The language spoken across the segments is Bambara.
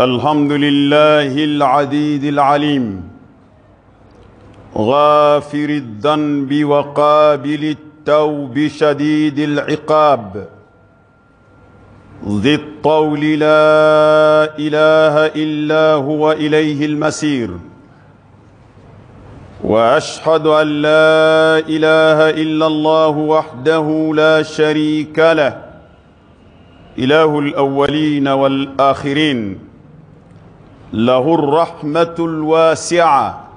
الحمد لله العديد العليم غافر الذنب وقابل التوب شديد العقاب ذي الطول لا إله إلا هو إليه المسير وأشهد أن لا إله إلا الله وحده لا شريك له إله الأولين والآخرين له الرحمة الواسعة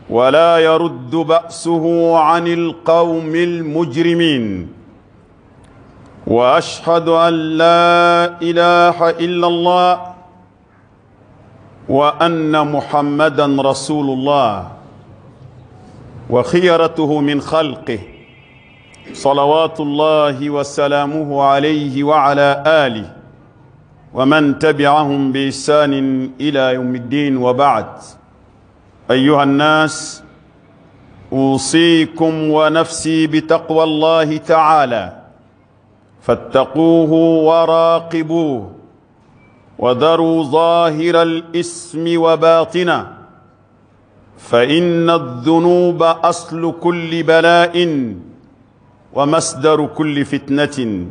ولا يرد بأسه عن القوم المجرمين وأشهد أن لا إله إلا الله وأن محمدا رسول الله وخيرته من خلقه صلوات الله وسلامه عليه وعلى آله ومن تبعهم بإحسان إلى يوم الدين وبعد. أيها الناس، أوصيكم ونفسي بتقوى الله تعالى، فاتقوه وراقبوه وذروا ظاهر الإثم وباطنه، فإن الذنوب أصل كل بلاء ومصدر كل فتنة،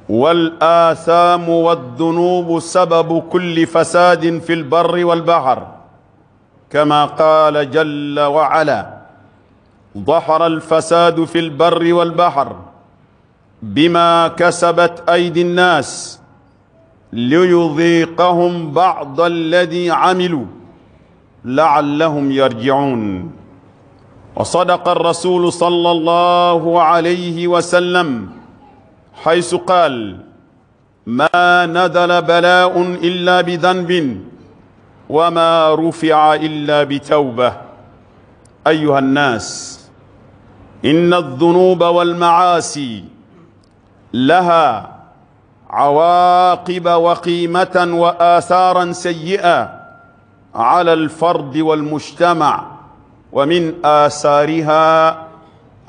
والآثام والذنوب سبب كل فساد في البر والبحر، كما قال جل وعلا: ظهر الفساد في البر والبحر بما كسبت أيدي الناس ليذيقهم بعض الذي عملوا لعلهم يرجعون. وصدق الرسول صلى الله عليه وسلم حيث قال: ما نزل بلاء إلا بذنب وما رفع إلا بتوبة. أيها الناس، إن الذنوب والمعاصي لها عواقب وقيمة وآثارا سيئة على الفرد والمجتمع، ومن آثارها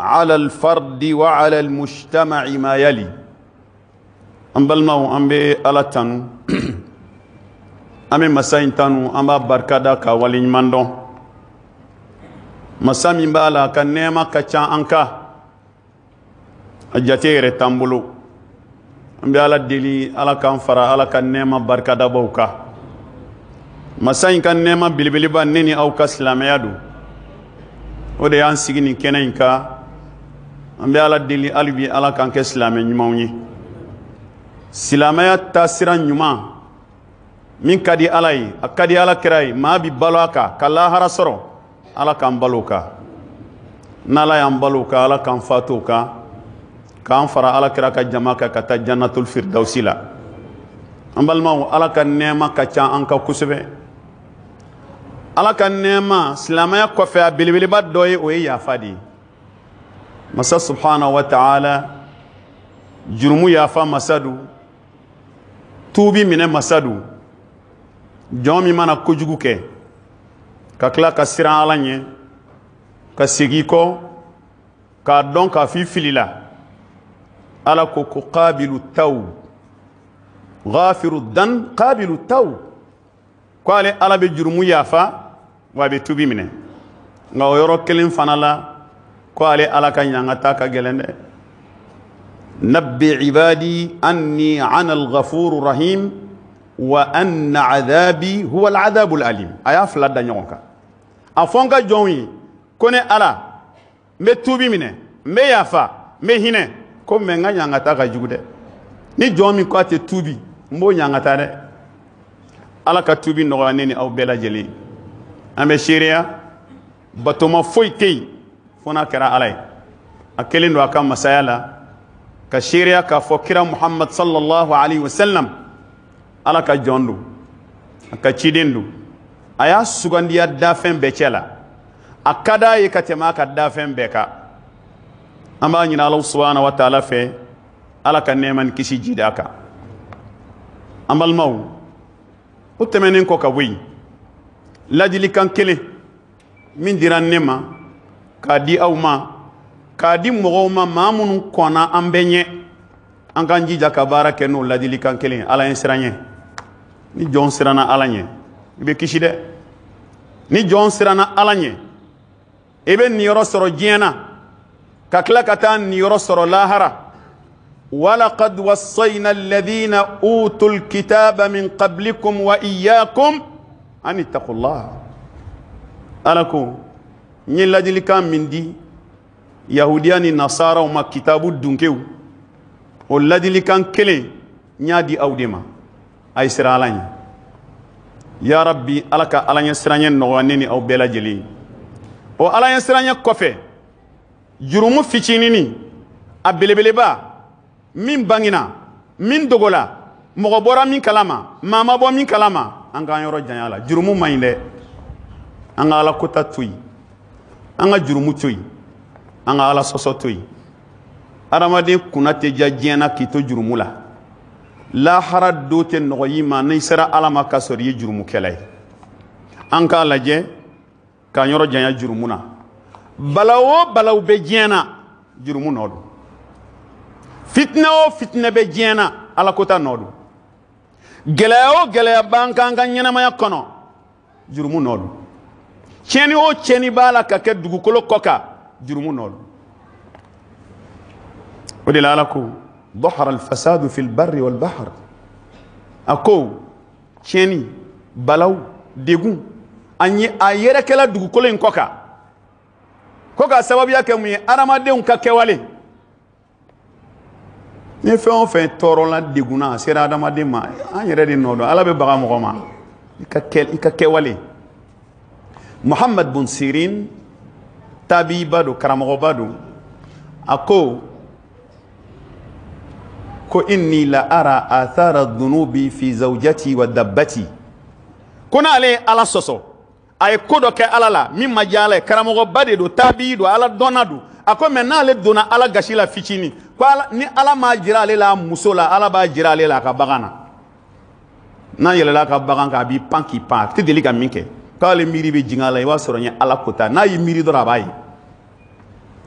على الفرد وعلى المجتمع ما يلي. An balimaw, an bɛ Ala tanu, an bɛ masa in tanu, an b'a barikada ka waleɲuman dɔn. Masa min b'a la, a ka nɛɛma ka ca an kan, a jate yɛrɛ t'an bolo. An bɛ Ala deli, Ala k'an fara Ala ka nɛɛma barikadabaw kan. Masa in ka nɛɛma belebeleba, ne ni aw ka silamɛya don, o de y'an sigi nin kɛnɛ in kan. An bɛ Ala deli hali bi, Ala k'an kɛ silamɛ ɲumanw ye, silamɛya taasira ɲuman min ka di Ala ye, a ka di Ala kira ye, maa bi balo a kan ka lahara sɔrɔ. Ala k'an balo o kan. N'Ala y'an balo o kan, Ala k'an fatu o kan, k'an fara Ala kira ka jama kan ka taa jannatul firdausi la. An balimaw, Ala ka nɛɛma ka ca an kan kosɛbɛ. Ala ka nɛɛma silamɛya kɔfɛ, a belebeleba dɔ ye, o ye yafa de ye. Masa subhanahu wa ta'ala, jurumu yafa masa don, tuubi minɛ masa don. Jɔn min mana kojugu kɛ ka tila ka siran Ala ɲɛ, ka segin kɔ k'a dɔn k'a f'i filila, Ala ko ko qabilu tawb ghafiru dan qabilu tawb, ko ale Ala bɛ jurumu yafa wa a bɛ tuubi minɛ. Nka o yɔrɔ kelen fana la, ko ale Ala ka ɲangata ka gɛlɛn dɛ. Nabbi ibadi anni ana al-ghafuru rahim wa anna adhabi huwa al-adhabu al-alim. A y'a fila da ɲɔgɔn kan. A fɔ n ka jɔnw ye ko ne Ala n bɛ tuubi minɛ, n bɛ yafa, n bɛ hinɛ, ko mɛ n ka ɲangata ka jugu dɛ. Ni jɔn min ko a tɛ tuubi, n b'o ɲangata dɛ. Ala ka tuubi nɔgɔya ne ni aw bɛɛ lajɛlen. An bɛ seereya batoma foyi tɛ yen fo n'a kɛra Ala ye. A kɛlen don a ka masaya la ka seereya k'a fɔ kira Muhammad sallallahu alaihi wa sallam Ala ka jɔn don, a ka ciden don. A y'a sugandiya dafɛn bɛɛ cɛ la, a ka d'a ye ka tɛmɛ a ka dafɛn bɛɛ kan. An b'a ɲini Ala subhanahu wa ta'ala fɛ, Ala ka nɛɛma ni kisi jidi a kan. An balimaw, o tɛmɛnen kɔ ka bɔ yen, ladilikan kelen min dira ne ma k'a di aw ma, k'a di mɔgɔw ma, maa minnu kɔnna an bɛɛ ɲɛ, an k'an jija ka baara kɛ n'o ladilikan kelen. Ala ye siran ɲɛ. Ni jɔn siranna Ala ɲɛ, i bɛ kisi dɛ. Ni jɔn siranna Ala ɲɛ, i bɛ niyɔrɔ sɔrɔ diɲɛ na, ka tila ka taa niyɔrɔ sɔrɔ lahara. Walaqad wassayna alladhina utul kitaba min qablikum wa iyyakum an ittaqullah. Ala ko n ye ladilikan min di yahudiya ni nasaraw ma, kitabu dunkew, o ladilikan kelen n y'a di aw de ma, a ye siran Ala ɲɛ. Ya Rabbi, Ala ka Ala ɲɛ siranɲɛ nɔgɔya ne ni aw bɛɛ lajɛlen. O Ala ɲɛ siranɲɛ kɔfɛ, jurumu fitininin, a belebeleba, min bangina, min dogola, mɔgɔ bɔra min kalama, maa ma bɔ min kalama, an k'an yɔrɔ janya la. Jurumu man ɲi dɛ. An ka Ala kota to yen, an ka jurumu to yen, an ka Ala sɔsɔ to yen. Adamaden kunna tɛ diya diɲɛ na k'i to jurumu la. Lahara do tɛ nɔgɔ i ma n'i sera Ala ma k'a sɔrɔ i ye jurumukɛla ye. An k'a lajɛ k'an yɔrɔ janya jurumu na. Balawu o balawu bɛ diɲɛ na, jurumu nɔ don. Fitinɛ o fitinɛ bɛ diɲɛ na, Ala kota nɔ don. Gɛlɛya o gɛlɛya b'an kan an ka ɲɛnamaya kɔnɔ, jurumu nɔ don. Tiɲɛni o tiɲɛni b'a la ka kɛ dugukolo kɔ kan, jurumu nɔ don. O de la Ala ko ظهر الفساد في البر والبحر. A ko tiɲɛni, balawu, degun, an ye a yɛrɛkɛla dugukolo in kɔ kan, ko k'a sababuya kɛ mun ye? Adamadenw ka kɛwale. Ni fɛn o fɛn tɔɔrɔla, degunna, a sera adamaden ma, an yɛrɛ de nɔ don. Ala bɛ baga mɔgɔ ma i ka kɛwale. Muhammad bun Sirin, tabiba don, karamɔgɔba don, a ko ko inni la ara athara dhunubi fi zawjati wa dabbati. Ko n'ale ye Ala sɔsɔ, a ye ko dɔ kɛ Ala la min ma diya Ala ye, karamɔgɔba de don, tabi don, Ala dɔnna don. A ko mɛ n'ale donna Ala gasi la fitinin, ko ala, ni Ala m'a jira ale la muso la, Ala b'a jira ale la a ka bagan na. N'a yɛlɛla a ka bagan kan, a b'i pan k'i pan, a tɛ deli ka min kɛ. K'ale miiri bɛ jigin a la, i b'a sɔrɔ n ye Ala kota. N'a y'i miiri dɔrɔn, a b'a ye.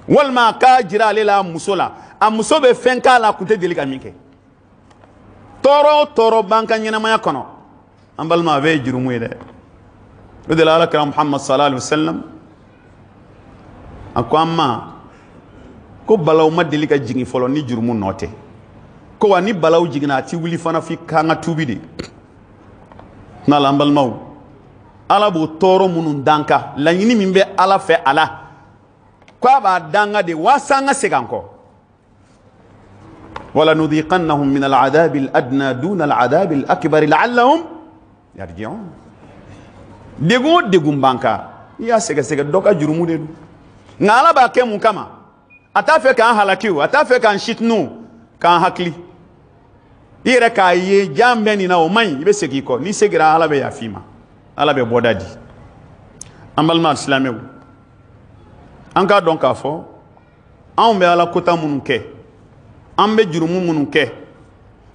Walima k'a jira ale la muso la, a muso bɛ fɛn k'a la, a kun tɛ deli ka min kɛ. Tɔɔrɔ o tɔɔrɔ b'an ka ɲɛnamaya kɔnɔ, an balima, a bɛɛ ye jurumu ye dɛ. O de la Ala kira Muhammad sallallahu alaihi wa sallam a ko an ma ko balawu ma deli ka jigin fɔlɔ ni jurumu nɔ tɛ. Ko wa ni balawu jiginna, a ti wuli fana f'i k'an ka tuubi de. N'a la an balimaw, Ala b'o tɔɔrɔ minnu d'an kan, laɲini min bɛ Ala fɛ a la, k'a b'a d'an kan de walasa an ka segin an kɔ. ولنذيقنهم من العذاب الأدنى دون العذاب الأكبر لعلهم يرجعون. Degun o degun b'an kan, n'i y'a sɛgɛsɛgɛ, dɔ ka jurumu de don. Nka Ala b'a kɛ mun kama? A t'a fɛ k'an halaki o, a t'a fɛ k'an situnu, k'an hakili. I yɛrɛ k'a ye jan bɛ nin na, o man ɲi, i bɛ segin i kɔ. N'i seginna, Ala bɛ yafa i ma, Ala bɛ bɔda di. An balima silamɛw, an k'a dɔn k'a fɔ anw bɛ Ala kota minnu kɛ, an bɛ jurumu minnu kɛ,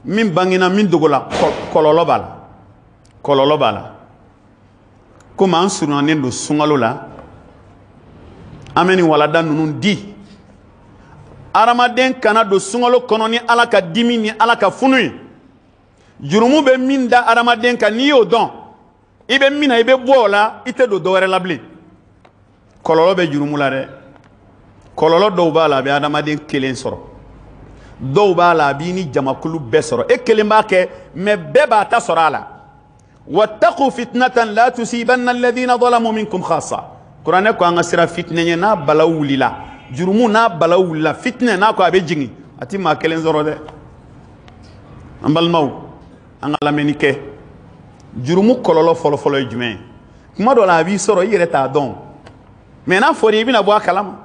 min bangena, min dogola, kɔlɔlɔ b'a la, kɔlɔlɔ b'a la. Komi an surunyalen don sunkalo la, an bɛ nin walada ninnu di. Adamaden kana don sunkalo kɔnɔ ni Ala ka dimi ni Ala ka funu ye. Jurumu bɛ min da adamaden kan, n'i y'o dɔn, i bɛ min na, i bɛ bɔ o la, i tɛ don dɔ wɛrɛ la bilen. Kɔlɔlɔ bɛ jurumu la dɛ. Kɔlɔlɔ dɔw b'a la, a bɛ adamaden kelen sɔrɔ. Dɔw b'a la, a b'i ni jamakulu bɛɛ sɔrɔ. E kelen b'a kɛ, mɛ bɛɛ b'a ta sɔrɔ a la. Wattaqu fitnatan la tusibanna alladhina zalamu minkum khassa. Kuranɛ ko an ka siran fitinɛ ɲɛ n'a balawu wulila. Jurumu n'a balawu wulila, fitinɛ n'a ko a bɛ jigin, a ti maa kelen sɔrɔ dɛ. An balimaw, an ka lamɛnni kɛ. Jurumu kɔlɔlɔ fɔlɔfɔlɔ ye jumɛn ye? Kuma dɔ la a b'i sɔrɔ, i yɛrɛ t'a dɔn, mɛ n'a fɔra i bɛna bɔ a kalama.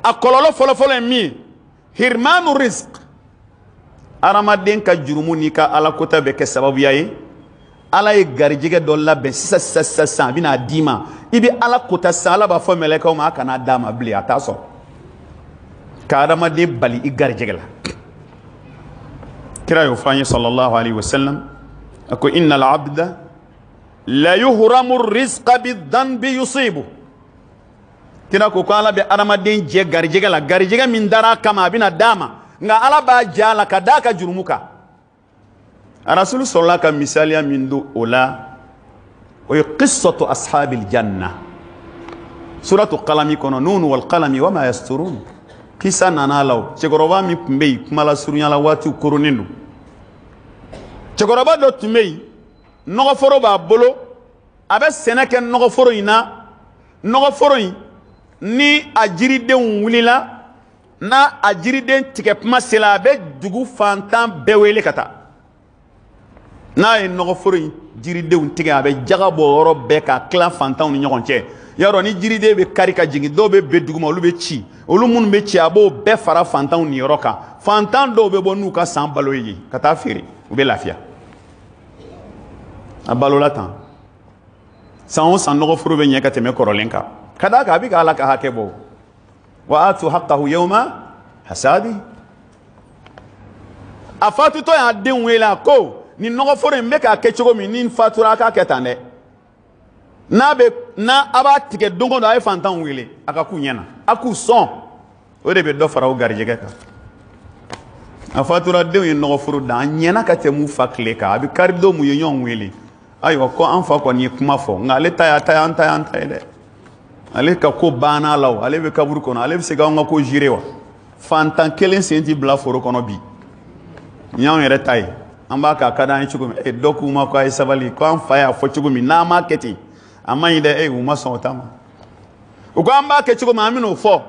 A kɔlɔlɔ fɔlɔfɔlɔ ye min ye, hirmanu rizq. Adamaden ka jurumu n'i ka Ala kota bɛ kɛ sababuya ye, Ala ye garijɛgɛ dɔ labɛn sisan sisan sisan sisan, a bɛna d'i ma. I bɛ Ala kota sisan, Ala b'a fɔ mɛlɛkɛw ma, a kana d'a ma bilen, a t'a sɔrɔ. Ka adamaden bali i garijɛgɛ la. Kira y'o fɔ an ye sallallahu alaihi wasallam, a ko innal abda la yuhramu rizqa bidhanbi yusibu. Kira ko ko Ala bɛ adamaden jɛ garijɛgɛ la, garijɛgɛ min dara a kama a bɛna d'a ma, nka Ala b'a jɛ a la ka d'a ka jurumu kan. Arasulu sɔrɔla ka misaliya min don o la, o ye qissatu ashabil janna, suratu qalami kɔnɔ, nun wal qalami wa ma yasturun. Kisa nana la o cɛkɔrɔba min tun bɛ yen, kuma lasurunya la, waatiw koronnen don. Cɛkɔrɔba dɔ tun bɛ yen, nɔgɔforo b'a bolo, a bɛ sɛnɛ kɛ nɔgɔforo in na. Nɔgɔforo in ni a jiridenw wulila, n'a a jiriden tigɛ kuma sera, a bɛ dugu fantan bɛɛ wele ka taa. N'a ye nɔgɔforo in jiridenw tigɛ, a bɛ jaga bɔ yɔrɔ bɛɛ ka tila fantanw ni ɲɔgɔn cɛ. Yarɔ ni jiriden bɛ kari ka jigin, dɔw bɛ ben duguma, olu bɛ ci, olu minnu bɛ ci, a b'o bɛɛ fara fantanw niyɔrɔ kan. Fantan dɔw bɛ bɔ n'u ka san balo ye ka taa feere, u bɛ lafiya. A balola tan, san o san nɔgɔforo bɛ ɲɛ ka tɛmɛ kɔrɔlen kan, ka d'a kan a bɛ ka Ala ka hakɛ bɔ. Wa atu haqqahu yawma hasadi. A fatutɔ y'a denw wele, a ko nin nɔgɔforo in bɛ k'a kɛ cogo min, ni n fatura a k'a kɛ tan dɛ. N'a bɛ n'a a b'a tigɛ don o don, a ye fantanw wele, a ka k'u ɲɛna, a k'u sɔn, o de bɛ dɔ fara o garijɛgɛ kan. A fatura, denw ye nɔgɔforo dan, a ɲɛna ka tɛmɛ u fa tile kan. A bɛ kari don mun ye ɲɔgɔn wele, ayiwa ko an fa kɔni ye kuma fɔ, nka ale ta y'a ta ye, an ta y'an ta ye dɛ. Ale ka ko banna la o, ale bɛ kaburu kɔnɔ, ale bɛ se k'anw ka ko gérer wa? Fantan kelen sen ti bila foro kɔnɔ bi. Nin y'anw yɛrɛ ta ye, an b'a k'a ka d'an ye cogo min. E dɔ k'u ma ko a ye sabali, ko an fa y'a fɔ cogo min, n'an m'a kɛ ten a man ɲi dɛ. E u ma sɔn o ta ma, u ko an b'a kɛ cogo min, an bɛn'o fɔ,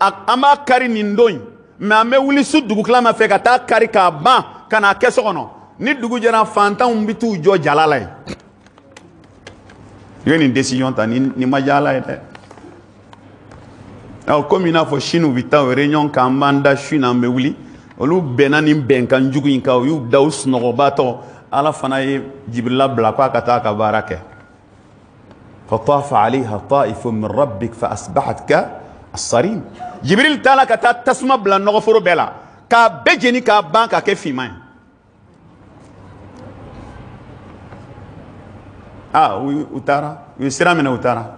an b'a kari nin don in, mɛ an bɛ wuli su dugukilama fɛ ka taa kari k'a ban ka n'a kɛ so kɔnɔ. Ni dugu jɛra, fantanw bɛ t'u jɔ jala la yen. I ye nin décision ta, nin ma diya Ala ye dɛ. Ɔ komi i n'a fɔ sini u bɛ taa o réunion kan, an b'an da su in na, an bɛ wuli. Olu bɛnna nin bɛnkan jugu in kan, u y'u da u sunɔgɔbaatɔ. Ala fana ye Jibirila bila k'a ka taa a ka baara kɛ. Fatafa alayha taifun min rabbik fa asbahat ka as-sarim. Jibril taala ka taa tasuma bila nɔgɔforo bɛɛ la, k'a bɛɛ jeni k'a ban k'a kɛ finman ye. Aa u taara, u ye sira minɛ, u taara.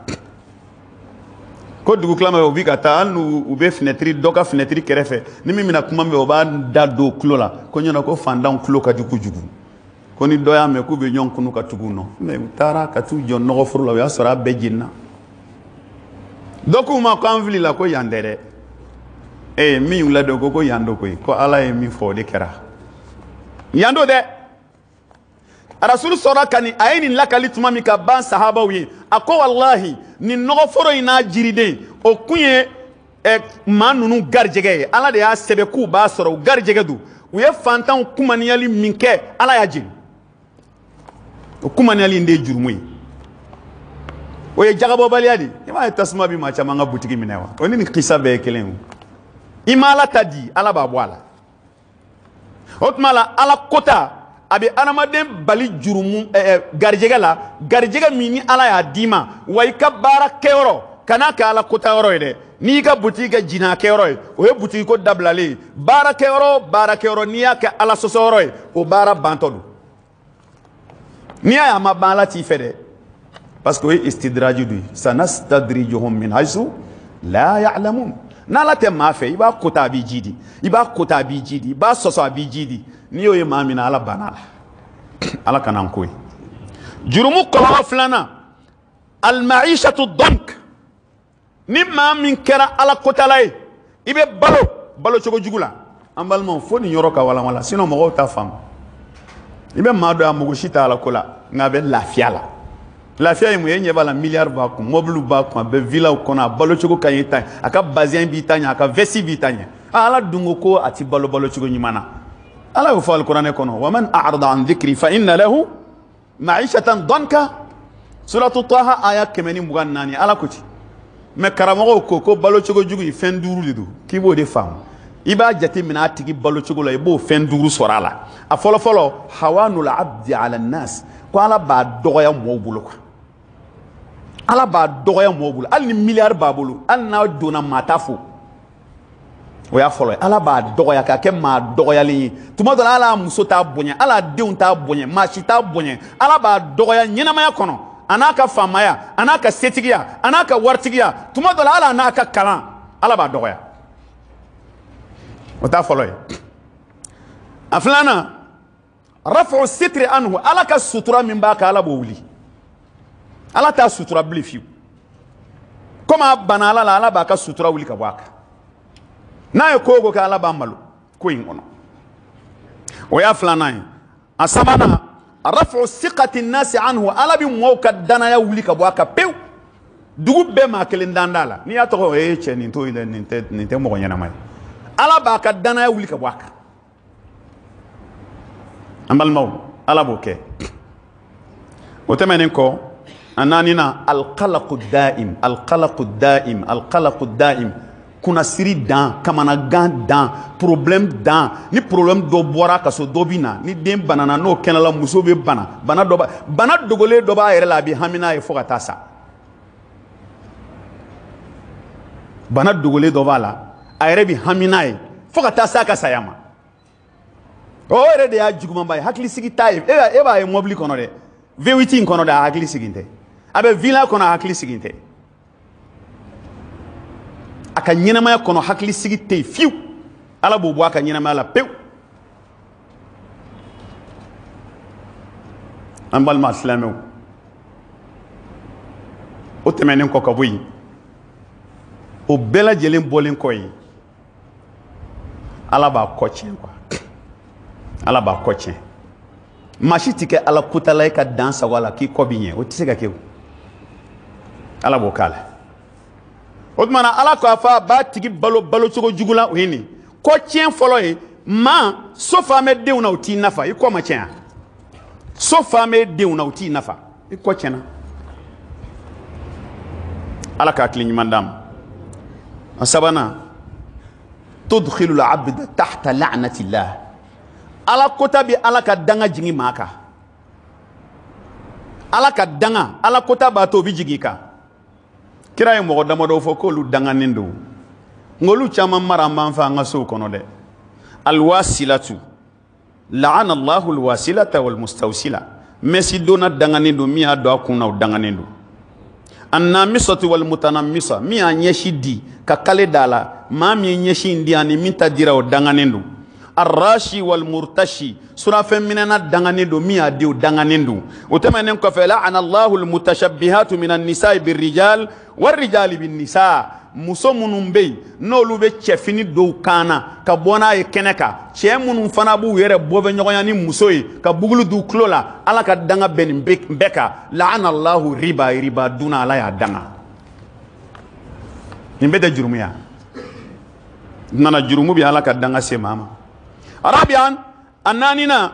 Ko dugu tilama u bi ka taa, hali n'u bɛ finɛtiri dɔ ka finɛtiri kɛrɛfɛ, ni min bɛna kuma min o b'a da don tulo la, ko ɲɛna ko fantanw tulo ka di kojugu, ko ni dɔ y'a mɛn k'u bɛ ɲɔgɔn kunu ka tugu u nɔ. Mɛ u taara ka t'u jɔ nɔgɔforo la, o y'a sɔrɔ a bɛɛ jenina. Dɔ k'u ma k'an filila, ko yan tɛ dɛ. Ee min y'u ladon ko yan don koyi, ko Ala ye min fɔ o de kɛra. Yan don dɛ. Arasulu sɔrɔla ka nin, a ye nin lakali tuma min ka ban sahabaw ye, a ko walahi nin nɔgɔforo in n'a jiriden o kun ye maa ninnu garijɛgɛ ye. Ala de y'a sɛbɛn k'u b'a sɔrɔ, u garijɛgɛ don. U ye fantanw kumaniyali min kɛ, Ala y'a jeni. O kumaniyali in de ye jurumu ye, o ye jagabɔbaliya de ye. I m'a ye tasuma bɛ maa caman ka butigi minɛ wa? O ni nin kisa bɛɛ ye kelen ye. I ma Ala ta di, Ala b'a bɔ a la. O tuma la Ala kota a bɛ adamaden bali jurumu garijɛgɛ la, garijɛgɛ min ni Ala y'a d'i ma. Wa i ka baara kɛyɔrɔ kana kɛ Ala kota yɔrɔ ye dɛ. N'i y'i ka butigi kɛ jina kɛyɔrɔ ye, o ye butigi ko dabilalen ye. Baara kɛyɔrɔ o baara kɛyɔrɔ, n'i y'a kɛ Ala sɔsɔ yɔrɔ ye, o baara bantɔ don. N'i y'a ye a ma ban, Ala t'i fɛ dɛ, parce que o ye istidraji de ye. Sanastadrijuhum min haythu la ya'lamun. N'Ala tɛ maa fɛ, i b'a kota a b'i ji di, i b'a kota a b'i ji di, i b'a sɔsɔ a b'i ji di. N'i y'o ye maa min na, Ala banna a la. Ala kana n ko ye. Jurumu kɔlɔlɔ filanan, almaishatu dank. Ni maa min kɛra Ala kotala ye, i bɛ balo balo cogo jugu la. An balimaw, fo nin yɔrɔ ka walanwalan, sinon mɔgɔw t'a faamu. I bɛ maa dɔ a mago si t'a la ko la, nka a bɛ lafiya la. Lafiya ye mun ye? E ɲɛ b'a la, miliyari b'a kun, mɔbiliw b'a kun, a bɛ villaw kɔnɔ, a balo cogo ka ɲi ta ɲɛ, a ka bazɛn b'i ta ɲɛ, a ka vɛsi b'i ta ɲɛ. Ala dun ko ko a ti balo balo cogo ɲuman na. Ala y'o fɔ alikuranɛ kɔnɔ, wa man a'rada an dhikri fa inna lahu ma'ishatan danka. Suratu Taha aya 124, Ala ko ten. Mɛ karamɔgɔw ko ko balo cogo jugu in fɛn duuru de don, k'i b'o de faamu. I b'a jate minɛ a tigi balo cogo la, i b'o fɛn duuru sɔrɔ a la. A fɔlɔ fɔlɔ, hawanul abdi ala nas, ko Ala b'a dɔgɔya mɔgɔw bolo quoi. Ala b'a dɔgɔya mɔgɔw bolo, hali ni miliyari b'a bolo, hali n'a donna maa t'a fo. O y'a fɔlɔ ye. Ala b'a dɔgɔya k'a kɛ maa dɔgɔyalen ye. Tuma dɔ la, ala muso t'a bonya, ala denw t'a bonya, maa si t'a bonya. Ala b'a dɔgɔya ɲɛnamaya kɔnɔ, a n'a ka faamaya, a n'a ka setigiya, a n'a ka waritigiya. Tuma dɔ la, ala n'a ka kalan, Ala b'a dɔgɔya. O t'a fɔlɔ ye. A filanan, Rafu sitri anhu, Ala ka sutura min b'a kan, Ala b'o wuli. Ala t'a sutura bilen fiyewu. Komi a banna Ala la, Ala b'a ka sutura wuli ka bɔ a kan. N'a ye ko o ko kɛ, Ala b'a malo ko in kɔnɔ. O y'a filanan ye. A sabanan, rafu siqati nasi anhu, Ala bɛ mɔgɔw ka danaya wuli ka bɔ a kan pewu. Dugu bɛɛ maa kelen dan t'a la. N'i y'a tɔgɔ ye, cɛ nin t'o ye dɛ, nin tɛ mɔgɔ ɲɛnama ye. Ala b'a ka danaya wuli ka bɔ a kan. An balimaw, Ala b'o kɛ. O tɛmɛnen kɔ, a naaninan, alqalaqu daim, alqalaqu daim, alqalaqu daim. Kunnasiri dan, kamanagan dan, problème dan. Ni problème dɔ bɔra ka so, dɔ bɛ na. Ni den banana, n'o kɛnɛla, muso bɛ bana. Bana dɔ b'a, bana dogolen dɔ b'a yɛrɛ la, a bɛ hami n'a ye fo ka taa sa. Bana dogolen dɔ b'a la, a yɛrɛ bɛ hami n'a ye fo ka taa s'a ka saya ma. O yɛrɛ de y'a jugumanba ye, hakilisigi t'a ye. E b'a ye mɔbili kɔnɔ dɛ, V8 in kɔnɔ dɛ, a hakili sigi tɛ. A bɛ villa kɔnɔ, a hakili sigi tɛ. A ka ɲɛnamaya kɔnɔ hakilisigi tɛ yen fiyewu. Ala b'o bɔ a ka ɲɛnamaya la pewu. An balima silamɛw, o tɛmɛnen kɔ ka bɔ yen, o bɛɛ lajɛlen bɔlen kɔ yen, Ala b'a kɔ tiɲɛ quoi. Ala b'a kɔ tiɲɛ. Maa si tɛ kɛ Ala kotala ye ka dan sago a la k'i kɔ b'i ɲɛ, o tɛ se ka kɛ o. Ala b'o k'a la. O tuma na, Ala k'a fɔ a b'a tigi balo balocogo jugu la, o ye nin kɔ tiɲɛ fɔlɔ ye. Maa so fan bɛ denw na, o t'i nafa, i kɔ ma tiɲɛ. So fan bɛ denw na, o t'i nafa, i kɔ tiɲɛna. Ala ka hakili ɲuman d'an ma. A sabanan, tudkhilu al-abda tahta la'natillah. Ala kota bɛ Ala ka danga jigin maa kan. Ala ka danga, Ala kota b'a to o bɛ jigin i kan. Kira ye mɔgɔ damadɔ fɔ k'olu danganen don, nka olu caman mara an b'an fɛ an ka sow kɔnɔ dɛ. Alwasilatu, la'ana Allahu alwasilata walmustawsila. Mɛsi donna danganen don, min y'a don a kun na o danganen don. Annamisatu walmutanamisa, min y'a ɲɛsi di ka kale da la, maa min ye ɲɛsi in di ani min ta dira o danganen don. Arrashi walmurtashi, surafɛn minɛna danganen don, min y'a di o danganen don. O tɛmɛnen kɔfɛ, la'ana Allahu almutashabbihatu minan nisa'i birrijal warrijali bin nisa. Muso minnu bɛ yen n'olu bɛ cɛfini dɔw kan na ka bɔ n'a ye kɛnɛ kan, cɛ minnu fana b'u yɛrɛ bɔ bɛ ɲɔgɔnya ni muso ye ka bugulu d'u tulo la, Ala ka danga bɛ nin bɛɛ kan. La'ana Allahu riba, riba dunna, Ala y'a danga. Nin bɛɛ tɛ jurumu ya? Nana jurumu bɛ Ala ka danga se maa ma. Arabian, a naaninan,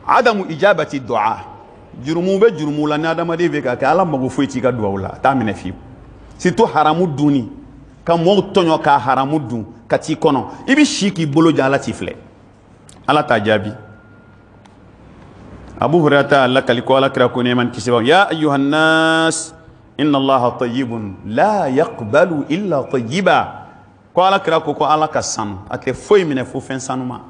adamu ijabati du'a. Jurumu bɛ jurumu la, ni adamaden bɛ ka kɛ, Ala mago foyi t'i ka duwawu la, a t'a minɛ fiyewu. Surtout haramu dunni, ka mɔgɔw tɔɲɔ ka haramu dun ka t'i kɔnɔ, i bɛ si k'i bolo jan, Ala t'i filɛ, Ala t'a jaabi. Abu Hurairata lakali ko Ala kira ko nɛɛma ni kisi b'a ma, ya ayyuhan nas inna Allaha tayyibun la yaqbalu illa tayyiba. Ko Ala kira ko ko Ala ka sanu, a tɛ foyi minɛ fo fɛn sanuma.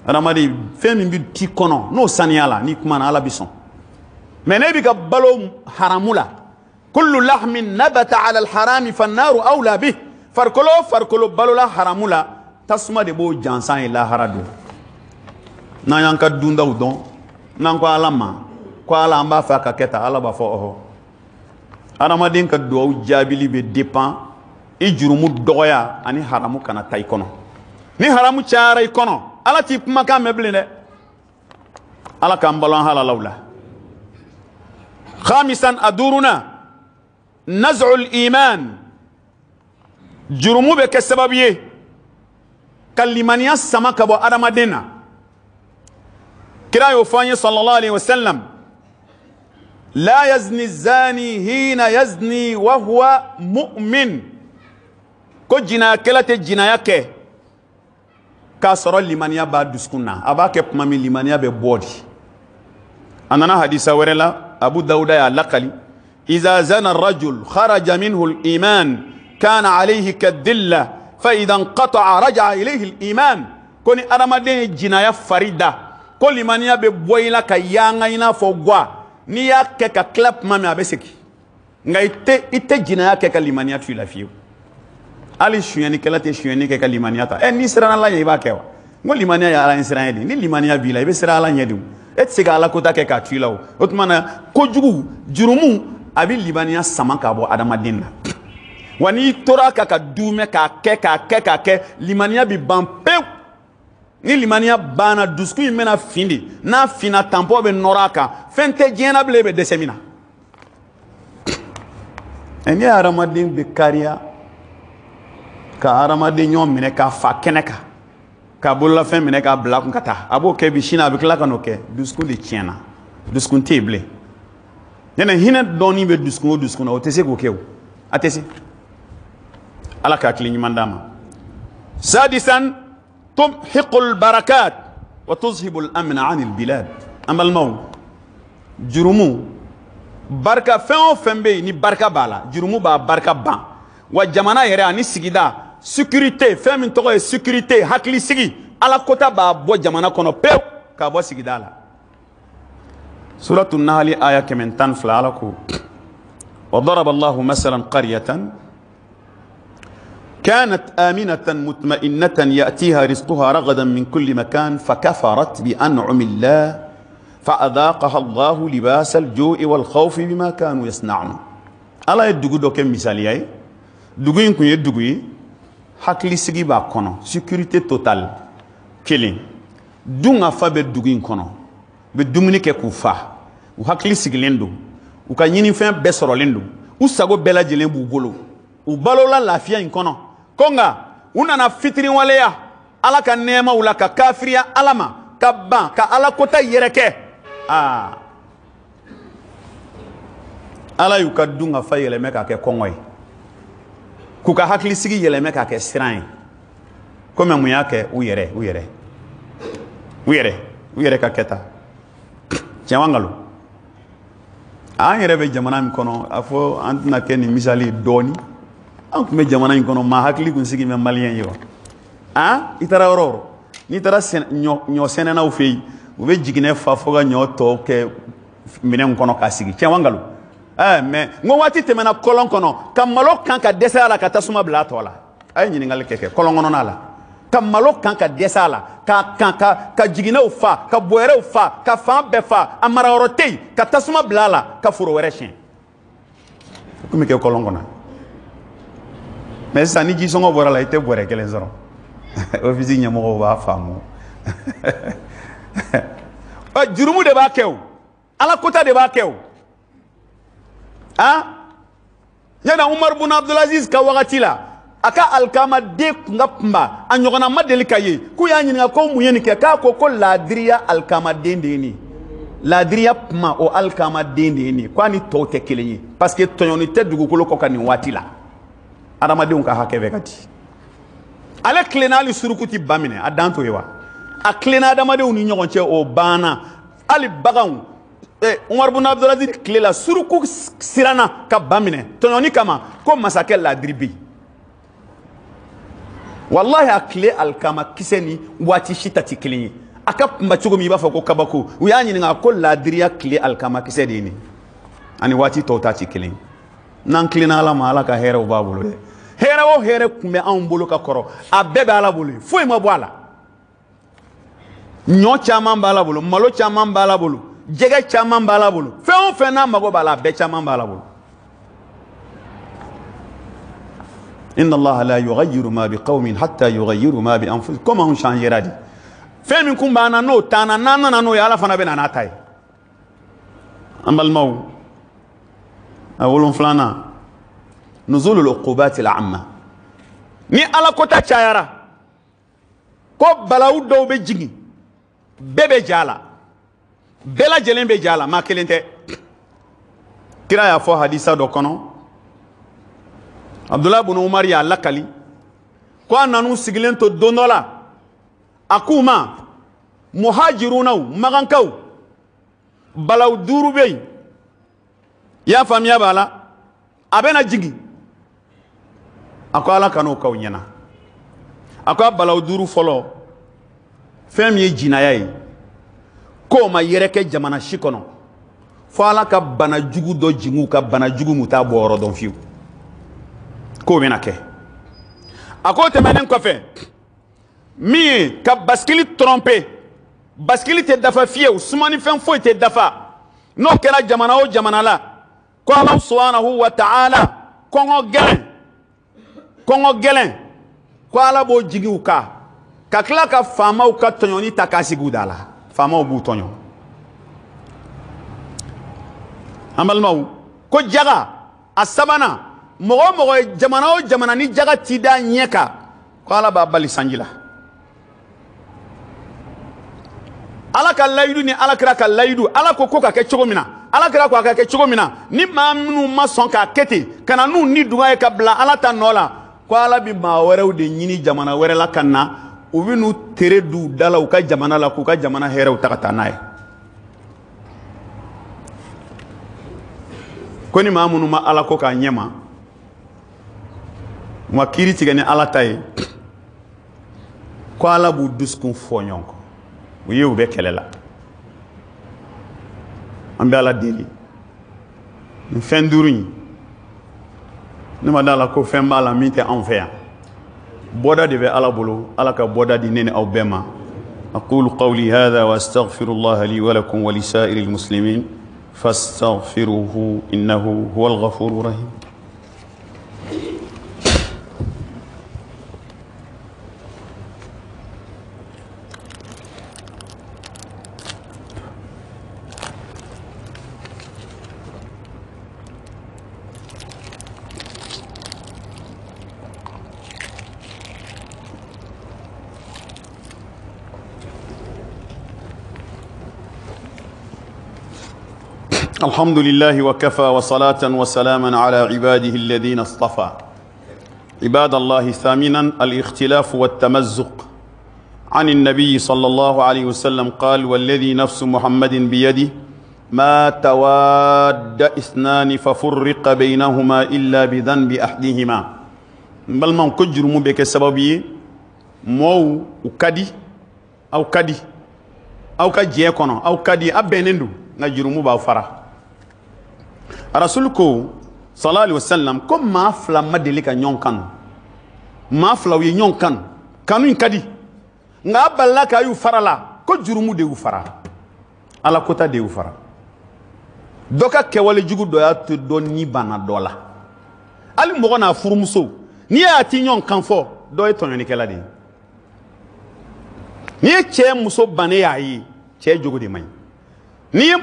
Adamaden fɛn min bɛ t'i kɔnɔ n'o saniya la, n'i kumana Ala bɛ sɔn. Mais n'e bɛ ka balo haramu la, kullu lahmin nabata ala alharami fannaru awla bih. Farikolo o farikolo balola haramu la, tasuma de b'o jansan ye lahara don. N'an y'an ka dundaw dɔn, n'an ko Ala ma ko Ala an b'a fɛ a ka kɛ tan, Ala b'a fɔ ɔhɔ. Adamaden ka duwawu jaabili bɛ dépend i jurumu dɔgɔya ani haramu kana taa i kɔnɔ. Ni haramu cayara i kɔnɔ, Ala t'i kumakan mɛn bilen dɛ. Ala k'an balo an halalaw la. Khamisan, a duurunan, naz'ul iman. Jurumu bɛ kɛ sababu ye ka limaniya sama ka bɔ adamaden na. Kira y'o fɔ an ye sallallahu alaihi wasallam, la yazni zani hina yazni wa huwa mu'min. Ko jinayakɛla tɛ jinaya kɛ k'a sɔrɔ limaniya b'a dusukun na. A b'a kɛ tuma min limaniya bɛ bɔ de. A nana hadisa wɛrɛ la, Abu Dawuda y'a lakali, iza zana rajul kharaja minhu al-iman kana alayhi kadilla fa idha inqata'a raja'a ilayhi al-iman. Ko ni adamaden ye jinaya fari da, ko limaniya bɛ bɔ i la ka yanga i n'a fɔ gwa. N'i y'a kɛ ka tila tuma min, a bɛ segin. Nka i tɛ jinaya kɛ ka limaniya to i la fiyewu. Hali sonyɛnikɛla tɛ sonyɛni kɛ ka limaniya ta. N'i siranna Ala ɲɛ, i b'a kɛ wa? N ko limaniya ye ala ɲɛsiran ye de. Ni limaniya b'i la, i bɛ siran ala ɲɛ de. E tɛ se ka ala kota kɛ k'a to i la o. O tuma na kojugu, jurumu, a bɛ limaniya sama k'a bɔ adamaden na. Wa n'i tora a kan ka duumɛ k'a kɛ k'a kɛ k'a kɛ, limaniya bɛ ban pewu. Ni limaniya banna, dusukun in bɛna fin de. N'a finna, tanpɔ bɛ nɔrɔ a kan. Fɛn tɛ diɲɛ na bilen e bɛ dɛsɛ min na. N'i ye hadamaden bɛ kariya ka hadamaden ɲɔgɔn minɛ k'a fa kɛnɛ kan, k'a bololafɛn minɛ k'a bila kun ka taa, a b'o kɛ bi, sini a bɛ tila ka n'o kɛ. Dusukun de tiɲɛna, dusukun tɛ yen bilen. Ɲɛnɛ hinɛ dɔɔnin bɛ dusukun o dusukun na, o tɛ se k'o kɛ o, a tɛ se. Ala ka hakili ɲuman d'an ma. Sadisan tumhiqul barakat wa tuzhibul amna anil bilad. An balimaw, jurumu barika fɛn o fɛn bɛ yen ni barika b'a la, jurumu b'a barika ban. Wa jamana yɛrɛ ani sigida, sécurité, fɛn min tɔgɔ ye sécurité, hakilisigi, ala kota b'a bɔ jamana kɔnɔ pewu k'a bɔ sigida la. Suratu Nahali aya 112, ala ko wa daraba Allahu masalan qaryatan كانت آمنة مطمئنة يأتيها رزقها رغدا من كل مكان فكفرت بأنعم الله فأذاقها الله لباس الجوع والخوف بما كانوا يصنعون. الله يدغو دوك مثاليا dugu in kun ye dugu ye, hakilisigi b'a kɔnɔ, sécurité totale kelen, dun ka fa bɛ dugu in kɔnɔ, u bɛ dumuni kɛ k'u fa, u hakili sigilen don, u ka ɲinifɛn bɛɛ sɔrɔlen don, u sago bɛɛ lajɛlen b'u bolo, u balola lafiya in kɔnɔ. Ko nka u nana fitiriwaleya ala ka nɛɛmaw la, ka kafiriya ala ma, ka ban ka ala kota yɛrɛ kɛ. Aa, ala y'u ka dun ka fa yɛlɛmɛ k'a kɛ kɔngɔ ye, k'u ka hakilisigi yɛlɛmɛ k'a kɛ siran ye. Komi mun y'a kɛ? U yɛrɛ, u yɛrɛ, u yɛrɛ, u yɛrɛ ka kɛta. Tiɲɛ wa nkalon? An yɛrɛ bɛ jamana min kɔnɔ, a fɔ an tɛna kɛ nin misali ye dɔɔni. An tun bɛ jamana in kɔnɔ, maa hakili kun sigi bɛ maliyɛn ye wa? Han, i taara yɔrɔ o yɔrɔ, n'i taara ɲɔ sɛnɛnaw fɛ yen, u bɛ jiginɛ fa fo ka ɲɔ tɔ kɛ minɛn kɔnɔ k'a sigi. Tiɲɛ wa nkalon? Mɛ n ko waati tɛmɛna kɔlɔn kɔnɔ ka malo kan ka dɛsɛ a la, ka tasuma bila a tɔ la. A ye ɲininkali kɛ kɔlɔn kɔnɔna la, ka malo kan ka dɛsɛ a la, ka kan ka jiginɛw fa, ka bɔyɛrɛw fa, ka fan bɛɛ fa, a marayɔrɔ tɛ yen, ka tasuma bila a la, ka foro wɛrɛ siɲɛ. O kun bɛ kɛ kɔlɔn kɔnɔ. Mɛ sisan ni jisɔngɔ bɔra la, i tɛ bɔrɛ kelen sɔrɔ. Ofisi ɲɛmɔgɔw b'a faamu. Jurumu de b'a kɛ o, ala kota de b'a kɛ o. Han, ɲɛna Umar bun Abdulaziz ka wagati la, a ka alikama den kun ka kunba, a ɲɔgɔnna ma deli ka ye. K'u y'a ɲininka ko mun ye nin kɛ, k'a ko ko laadiriya alikama den de ye nin ye, laadiriya kuma o alikama den de ye nin ye, k'a ni tɔw tɛ kelen ye, parce que tɔɲɔni tɛ dugukolo kɔ kan nin waati la. Adamadenw ka hakɛ bɛ ka di. Ale tilenna, hali suruku ti ba minɛ, a dan t'o ye wa? A tilenna adamadenw ni ɲɔgɔn cɛ, o banna. Hali baganw, Umar bun Abdulaziz tile la, suruku siranna ka ba minɛ tɔɲɔni kama, ko masakɛ laadiri bɛ yen. Walahi, a tile alikama kisɛ ni waati si ta tɛ kelen ye. A ka kunba cogo min, i b'a fɔ ko kabako. U y'a ɲininka ko laadiriya tile alikama kisɛ de ye nin, ani waati tɔw ta tɛ kelen ye. N'an tilenna ala ma, ala ka hɛrɛw b'a bolo dɛ. Hɛrɛ o hɛrɛ kun bɛ anw bolo ka kɔrɔ, a bɛɛ bɛ ala bolo, foyi ma bɔ a la. Ɲɔ caman b'a la bolo, malo caman b'a la bolo, jɛgɛ caman b'a la bolo, fɛn o fɛn n'a mago b'a la, a bɛɛ caman b'a la bolo. Inna allaha la yughayyiru ma biqawmin hatta yughayyiru ma bi anfusihim. Comme anw changera de, fɛn min kun b'an na n'o t'an na, n'an nana n'o ye, ala fana bɛ na n'a ta ye. An balimaw, a 7nan, nuzulul uqubati al-amma. Ni ala kota cayara, ko balawu dɔw bɛ jigin, bɛɛ bɛ ja la, bɛɛ lajɛlen bɛ ja la, maa kelen tɛ. Kira y'a fɔ hadisa dɔ kɔnɔ, Abdulayi bun Umar y'a lakali ko a nan'u sigilen to don dɔ la, a k'u ma, muhajirunaw, magankaw, balawu 5 bɛ yen, i y'a faamuya b'a la, a bɛna jigin. A ko ala kan'o k'aw ɲɛna. A ko a balawu 5 fɔlɔ, fɛn min ye jinaya ye, k'o ma yɛrɛkɛ jamana si kɔnɔ, fo ala ka bana jugu dɔ jigin u ka, bana jugu mun t'a bɔ yɔrɔ dɔn fiyewu, k'o bɛna kɛ. A k'o tɛmɛnen kɔfɛ, Min ye ka basikili tromper, basikili tɛ dafa fiyewu, sumanifɛn foyi tɛ dafa. N'o kɛra jamana o jamana la, ko Ala subhanahu wa ta'ala kɔngɔ gɛlɛn, kɔngɔ gɛlɛn, ko Ala b'o jigin u kan, ka tila ka faamaw ka tɔɲɔni ta k'a sigi u da la. Faamaw b'u tɔɲɔ. An balimaw, ko jaga a sabanan, mɔgɔ o mɔgɔ ye jamana o jamana ni jaga t'i da ɲɛ kan, ko Ala b'a bali sanji la. Ala ka layidu ni Ala kira ka layidu, Ala ko ko ka kɛ cogo min na, Ala kira ko a ka kɛ cogo min na, ni maa minnu ma sɔn k'a kɛ ten, ka na n'u ni duga ye ka bila Ala ta nɔ la, ko Ala bi maa wɛrɛw de ɲini jamana wɛrɛ la ka na, u bɛ n'u tere d'u da la u ka jamana la, k'u ka jamana hɛrɛw ta ka taa n'a ye. Ko ni maa minnu ma Ala ko k'a ɲɛ ma, u ma kiiri tigɛ ni Ala ta ye, ko Ala b'u dusukun fɔ ɲɔgɔn kɔ, u ye u bɛ kɛlɛ la. An bɛ Ala deli nin fɛn duuru in, ne ma d'a la ko fɛn b'a la min tɛ anw fɛ yan. Bɔda de bɛ Ala bolo, Ala ka bɔda di ne ni aw bɛɛ ma. Aqulu qawli hadha wa astaghfirullaha li wa lakum wa lisa'iril muslimin fastaghfiruhu innahu huwal ghafurur rahim. الحمد لله وكفى وصلاة وسلاما على عباده الذين اصطفى. عباد الله، ثامنا الاختلاف والتمزق. عن النبي صلى الله عليه وسلم قال: والذي نفس محمد بيده ما تواد اثنان ففرق بينهما إلا بذنب أحدهما. بل من كجرم بك سببي مو وكدي أو كدي أو كجيكونو أو كدي أبينندو نجرمو باوفرا. Rasul ko sallallahu alaihi wasallam ko maa fila ma deli ka ɲɔgɔn kanu, maa fila u ye ɲɔgɔn kanu, kanu in ka di, nka a balila k'a y'u fara la, ko jurumu de y'u fara, Ala kota de y'u fara. Dɔ ka kɛwale jugu dɔ y'a to dɔ ni banna dɔ la. Hali mɔgɔ n'a furumuso, n'i y'a ti ɲɔgɔn kan fɔ, dɔ ye tɔɲɔnikɛla de ye. N'i ye cɛ muso bannen y'a ye, cɛ jogo de man ɲi. N'i ye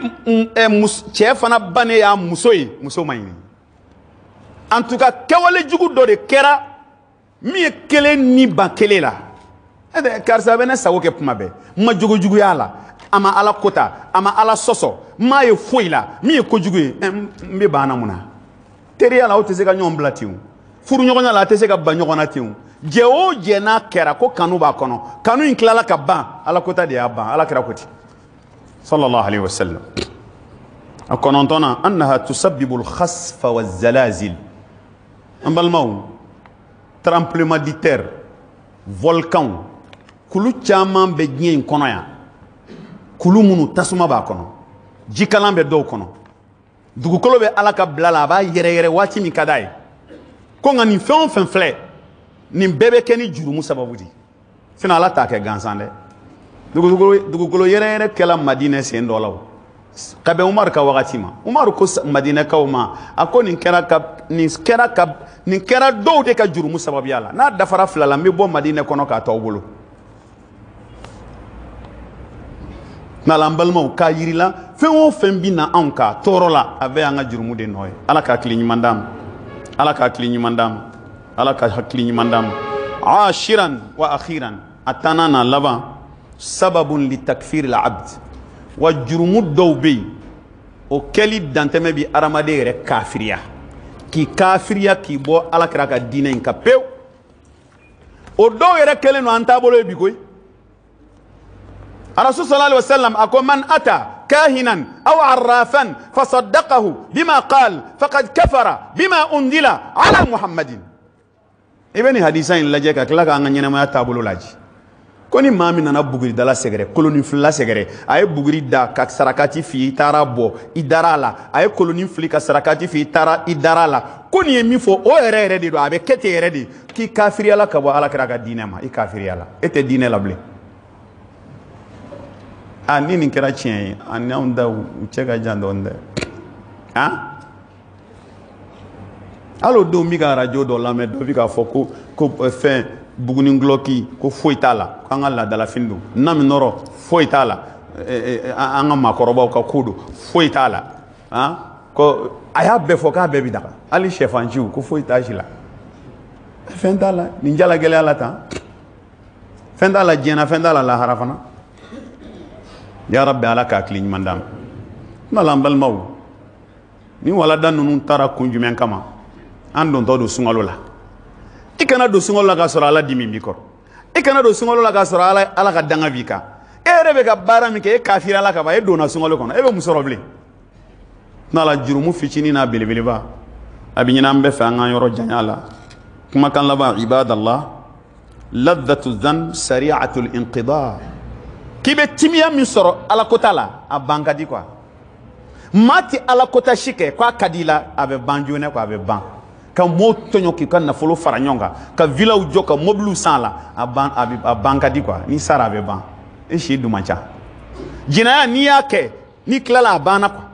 cɛ fana bannen y'a muso ye, muso man ɲi. En tout cas, kɛwale jugu dɔ de kɛra min ye kelen ni ban kelen la. Karisa bɛ ne sago kɛ kuma bɛɛ, n ma jogo juguya la, a ma Ala kota, a ma Ala sɔsɔ, n m'a ye foyi la, min ye kojugu ye, n bɛ ban na mun na? Teriya la, aw tɛ se ka ɲɔgɔn bila ten o, furuɲɔgɔnya la, a tɛ se ka ban ɲɔgɔn na ten o. Jɛ o jɛ n'a kɛra ko kanu b'a kɔnɔ, kanu in tilala ka ban, Ala kota de y'a ban, Ala kɛra ko ten. Sallallahu alayhi wa sallam. A kɔnɔntɔnna, annaha tusabbibu al-khasfa wa-zalazil. An balimaw, tremblement de terre, volcan, kulu caman bɛ diɲɛ in kɔnɔ yan, kulu minnu tasuma b'a kɔnɔ, jikalan bɛ dɔw kɔnɔ, dugukolo bɛ Ala ka bila la, a b'a yɛrɛ yɛrɛ waati min ka d'a ye. Ko nka nin fɛn o fɛn filɛ, nin bɛɛ bɛ kɛ ni jurumu sababu de ye. Sinon Ala t'a kɛ gansan dɛ. Dugukolo yɛrɛ yɛrɛ kɛla Madinɛ sen dɔ la o, ka bɛn Umaru ka wagati ma. Umaru ko Madinɛkaw ma, a ko nin kɛra dɔw de ka jurumu sababuya la. N'a dafara fila la, n bɛ bɔ Madinɛ kɔnɔ k'a t'aw bolo. N'Ala, an balimaw, k'a yirila fɛn o fɛn bɛ na anw kan tɔɔrɔ la, a bɛɛ y'an ka jurumu de nɔ ye. Ala ka hakili ɲuman d'an ma, Ala ka hakili ɲuman d'an ma, Ala ka hakili ɲuman d'an ma. Ashiran wa akhiran, a tannan n'a laban, sababun li takfir al-abd. Wa jurumu dɔw bɛ yen, o kɛli dantɛmɛ bi hadamaden yɛrɛ kafiriya, k'i kafiriya k'i bɔ Ala kira ka diinɛ in kan pewu. O dɔw yɛrɛ kɛlen don an taabolo ye bi koyi. Rasul sallallahu alaihi wasallam a ko: man ata kahinan aw arrafan fasaddaqahu bima qal faqad kafara bima unzila ala Muhammadin. I bɛ nin hadisa in lajɛ ka tila k'an ka ɲɛnɛmaya taabolo lajɛ. Ko ni maa min nana buguridala sɛgɛrɛ, kolonin filila sɛgɛrɛ, a ye buguri da ka sarakati fili, i taara bɔ, i dara a la, a ye kolonin fili ka sarakati fili, i taara i dara a la, ko nin ye min fɔ o yɛrɛ yɛrɛ de don, a bɛ kɛ ten yɛrɛ de, k'i kafiriyala ka bɔ ala kira ka diinɛ ma, i kafiriyala, e tɛ diinɛ la bilen. A ni nin kɛra tiɲɛ ye, a ni anw ta u cɛ ka jan dɔɔnin dɛ. Han, hali o don n bɛ ka arajo dɔ lamɛn, dɔ bɛ k'a fɔ ko fɛn buguni gulɔki ko foyi t'a la, k'an ka laadalafini don, naminɔrɔ foyi t'a la, an ka maakɔrɔbaw ka ko don, foyi t'a la. Han, ko a y'a bɛɛ fɔ k'a bɛɛ bi daga, hali sɛfanciw ko foyi t'a si la, fɛn t'a la, nin jala gɛlɛya la tan, fɛn t'a la diɲɛ na, fɛn t'a la lahara fana. Ya Rabbi, ala k'a hakili ɲuman d'an ma. Kuma la, an balimaw, ni walada ninnu taara kun jumɛn kama? An dontɔ don sunkalo la. I kana don sunkalo la k'a sɔrɔ ala dimi b'i kɔrɔ, i kana don sunkalo la k'a sɔrɔ ala ka danga b'i kan. E yɛrɛ bɛ ka baara min kɛ, e kafira ala ka ban, e donna sunkalo kɔnɔ, e bɛ mun sɔrɔ bilen? N'a la jurumu fitinin n'a belebeleba, a bɛ ɲini an bɛɛ fɛ an k'an yɔrɔ janya la. Kumakan laban, ibadallah, ladhatu dhanb sari'atul inqida. K'i bɛ timiya min sɔrɔ ala kota la, a ban ka di quoi. Maa tɛ ala kota si kɛ k'a ka di i la, a bɛ ban joona quoi, a bɛ ban. Ka mɔɔw tɔɲɔ k'i ka nafolo fara ɲɔgɔn kan, ka villaw jɔ, ka mobiliw san a la, a ban ka di quoi. N'i sara a bɛ ban, i si dun man ca. Jinaya n'i y'a kɛ, n'i tilala a banna quoi.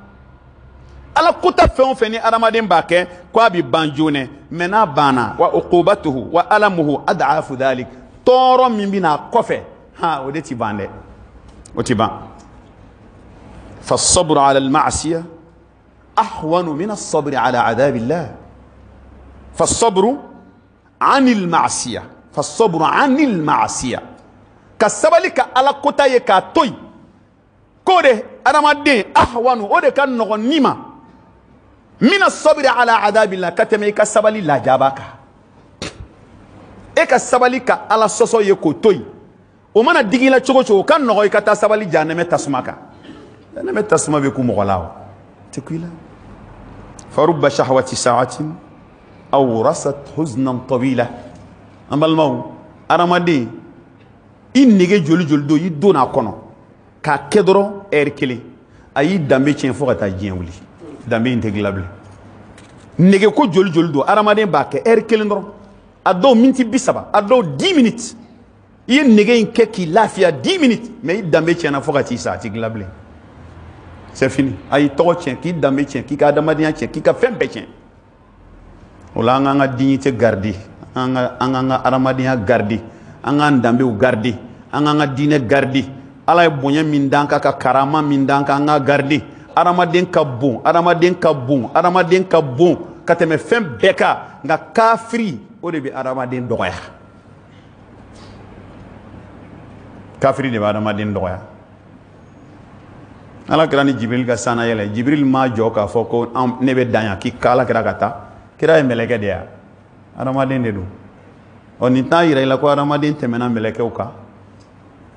Ala kota fɛn o fɛn ni adamaden b'a kɛ k'a bɛ ban joona, mais n'a banna, wa uqubatuhu wa alamuhu ad'afu dhalik, tɔɔrɔ min bɛ n'a kɔfɛ, ha, o de ti ban dɛ, o ti ban. فالصبر على المعصية أهون من الصبر على عذاب الله. فالصبر عن المعصية، فالصبر عن المعصية كسبلك على كوتا يكاتوي كوده أرمدين أهون أوده كان نغنيما من الصبر على عذاب الله. كتمي كسبلي لا جابك إك سبلك على سوسو يكوتوي ومن الدجيلة شو شو كان نغوي كتا سبلي جانمة تسمعك جانمة تسمع بيكون مغلاو تكويلا. فرب شهوة ساعة أورثت حزنا طويلة. أما المو أرمدي إن نيجي جولي جولي دو يدونا كونو كا كدرو إركلي أي دامي تشين فوق تاجين ولي دامي إنتقلابلي نيجي كو جولي جولي دو أرمدي باك إركلي ندرو أدو minti bisaba أدو 10 minutes yen nege in kɛ k'i lafiya 10 minutes mais i danbe tiɲɛna fo ka t'i sa, a t'i dilan bilen. C'est fini. A y'i tɔgɔ tiɲɛ, k'i danbe tiɲɛ, k'i ka adamadenya tiɲɛ, k'i ka fɛn bɛɛ tiɲɛ. O la an k'an ka dignité garder, an k'an ka adamadenya garder, an k'an danbew garder, an k'an ka diinɛ garder. Ala ye bonya min d'an kan, ka karama min d'an kan, an k'a garder. Adamaden ka bon, adamaden ka bon, adamaden ka bon ka tɛmɛ fɛn bɛɛ kan, nka kafiri o de bɛ adamaden dɔgɔya. Kafiri de bɛ adamaden dɔgɔya. Ala kɛra ni Jibril ka sanna yɛlɛ, Jibril m'a jɔ k'a fɔ ko ne bɛ dan yan k'i ka ala kɛra ka taa. Kira ye mɛlɛkɛ de ye, adamaden de don. Ɔ nin t'a yira i la ko adamaden tɛmɛna mɛlɛkɛw kan.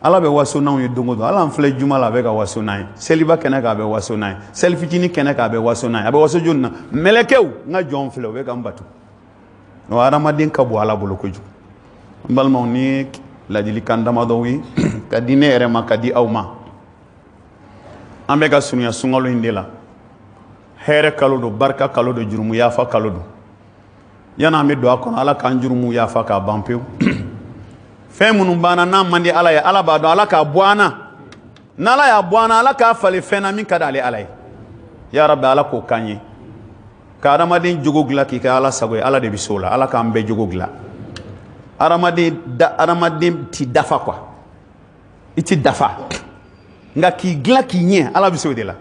Ala bɛ waso n'anw ye don o don. Ala an filɛ juma la, a bɛ ka waso n'an ye. Seliba kɛnɛ kan, a bɛ waso n'an ye. Seli fitinin kɛnɛ kan, a bɛ waso n'an ye. A bɛ waso joli na? Mɛlɛkɛw, n ka jɔnw filɛ, u bɛ ka n bato. Ɔ adamaden ka bon Ala bolo kojugu. N balimaw, ni ye ladilikan damadɔw ye ka di ne yɛrɛ ma, ka di aw ma. An bɛ ka surunya sunkalo in de la. Hɛrɛ kalo don, barika kalo don, jurumu yafa kalo don. Yanni an bɛ don a kɔnɔ, Ala k'an jurumu yafa k'a ban pewu. Fɛn minnu banna n'a man di Ala ye, Ala b'a dɔn, Ala k'a bɔ an na. N'Ala y'a bɔ an na, Ala k'a falen fɛn na min ka d'ale Ala ye. Ya Rabbi, Ala k'o k'an ye. Ka adamaden jogo dilan k'i kɛ Ala sago ye, Ala de bɛ se o la. Ala k'an bɛɛ jogo dilan. Adamaden ti dafa quoi. I ti dafa. Nka k'i dilan k'i ɲɛ, Ala bɛ se o de la.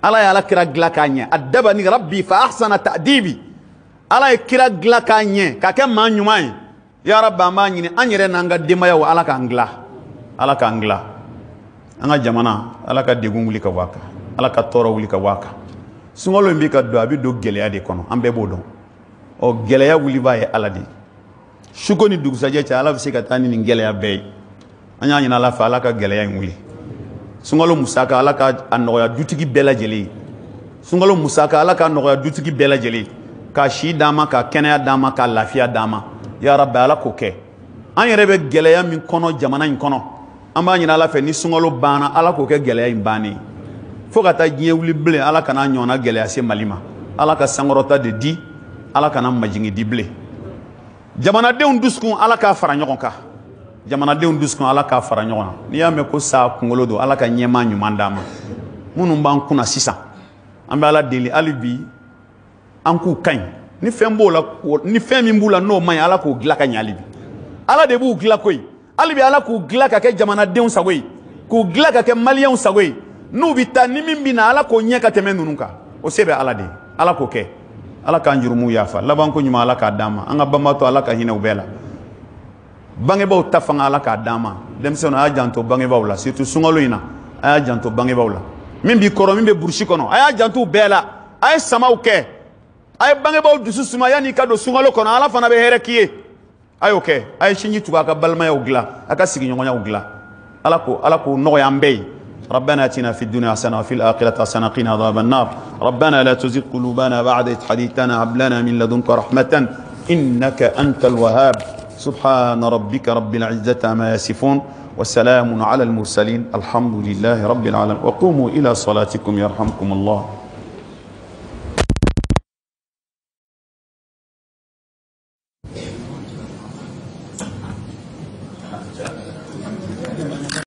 Ala ye Ala kira dilan k'a ɲɛ. Adabani rabbi fa ahsana ta'dibi. Ala ye kira dilan k'a ɲɛ, k'a kɛ maa ɲuman ye. Ya Rabbi, an b'a ɲini an yɛrɛ n'an ka denbayaw, Ala k'an dilan. Ala k'an dilan. An ka jamana, Ala ka degun wuli ka bɔ a kan. Ala ka tɔɔrɔ wuli ka bɔ a kan. Sunkalo in bɛ ka don, a bɛ don gɛlɛya de kɔnɔ, an bɛɛ b'o dɔn. Ɔ gɛlɛya wulibaa ye Ala de ye. Suko ni dugusajɛ cɛ, Ala bɛ se ka taa ni nin gɛlɛya bɛɛ ye. An y'a ɲini Ala fɛ, Ala ka gɛlɛya in wuli. Sunkalo musaka, Ala ka a nɔgɔya dutigi bɛɛ lajɛlen ye. Sunkalo musaka, Ala ka nɔgɔya dutigi bɛɛ lajɛlen ye. Ka si d'an ma, ka kɛnɛya d'an ma, ka lafiya d'an ma. Ya Rabbi, Ala k'o kɛ. An yɛrɛ bɛ gɛlɛya min kɔnɔ jamana in kɔnɔ, an b'a ɲini Ala fɛ ni sunkalo banna, Ala k'o kɛ gɛlɛya in bannen. Fo ka taa diɲɛ wuli bilen, Ala kana ɲɔgɔnna gɛlɛya se Mali ma. Ala ka sankɔrɔta de di, Ala kana majigin di bilen. Jamanadenw dusukun, Ala k'a fara ɲɔgɔn kan. Jamanadenw dusukun, Ala k'a fara ɲɔgɔn kan. N'i y'a mɛn ko sa kunkolo don, Ala ka ɲɛmaa ɲuman d'an ma. Minnu b'an kunna sisan, an bɛ Ala deli hali bi an k'u ka ɲi. Ni fɛn b'o la, ni fɛn min b'u la n'o man ɲi, Ala k'o dilan ka ɲɛ hali bi. Ala de b'u dilan koyi. Hali bi Ala k'u dilan ka kɛ jamanadenw sago ye, k'u dilan ka kɛ maliyɛnw sago ye. N'u bɛ taa, ni min bɛ na, Ala k'o ɲɛ ka tɛmɛ ninnu kan. O se bɛ Ala de ye. Ala k'o kɛ. Ala k'an jurumuw yafa. Labanko ɲuman Ala k'a d'an ma. An ka banbaatɔ, Ala ka hinɛ u bɛɛ la. Bangebaaw ta fanga, Ala k'a d'an ma. Denmisɛnninw, a y'a janto bangebaaw la, surtout sunkalo in na, a y'a janto bangebaaw la. Min b'i kɔrɔ, min bɛ burusi kɔnɔ, a y'a janto u bɛɛ la. A ye samaw kɛ, a ye bangebaaw dusu suma yanni i ka don sunkalo kɔnɔ. Ala fana bɛ hɛrɛ k'i ye. A y'o kɛ. A ye sinji tugu, a ka balimayaw dilan, a ka sigiɲɔgɔnyaw dilan. Ala k'o nɔgɔya an bɛɛ ye. ربنا اتنا في الدنيا حسنه وفي الاخره حسنه قنا عذاب النار. ربنا لا تزغ قلوبنا بعد إذ هديتنا، هب لنا من لدنك رحمه انك انت الوهاب. سبحان ربك رب العزه عما يصفون، وسلام على المرسلين، الحمد لله رب العالمين. وقوموا الى صلاتكم يرحمكم الله.